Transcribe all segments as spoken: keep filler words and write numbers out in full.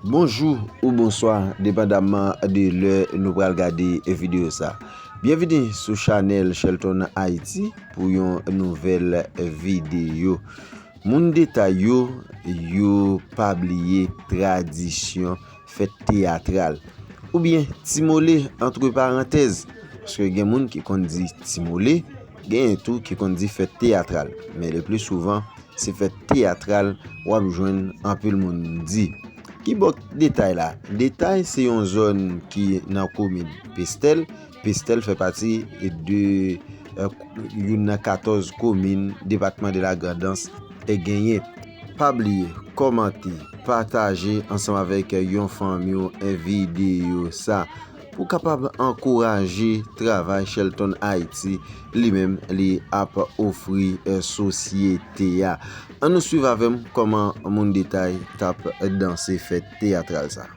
Bonjou ou bonswa, depandamman de lè nou pral gade videyo sa. Byenvini sou chanèl Shelton Haiti pou yon nouvèl videyo. Moun Detay yo, yo pa bliye tradisyon fèt teyatral, oubyen Ti Mole, antre parantèz, paske gen moun ki konn di Ti Mole, genyen tou ki konn di fèt teyatral, men le pli souvan, se fèt teyatral w ap jwenn anpil moun di. Ki bò Detay la? Detay se yon zòn ki nan komin Pestèl. Pestèl fè pati de, eh, youn nan katòz komin depatman de la Grandans e genyen. Pa bliye kòmante, pataje ansanm avèk yon fanmi w videyo sa pou kapab ankouraje travay Shelton Haiti li menm li ap ofri, eh, sosyete a. Ann nou swiv avè m kòman Moun Detay t ap danse fèt teyatral sa.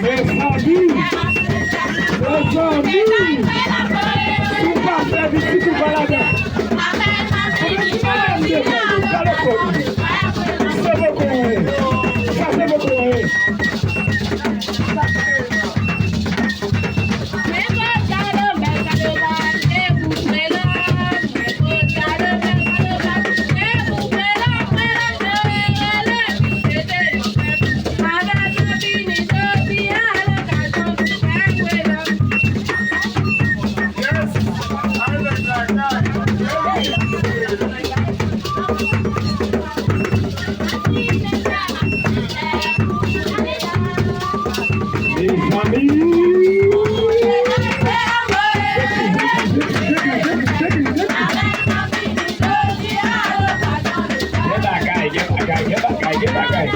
Mezanmi, mezanmi, si w pa fè pitit ou pa ladan. Sa se poko anyen. Sa se poko anyen. Mezanmi! Gen bagay, gen bagay, gen bagay, gen bagay.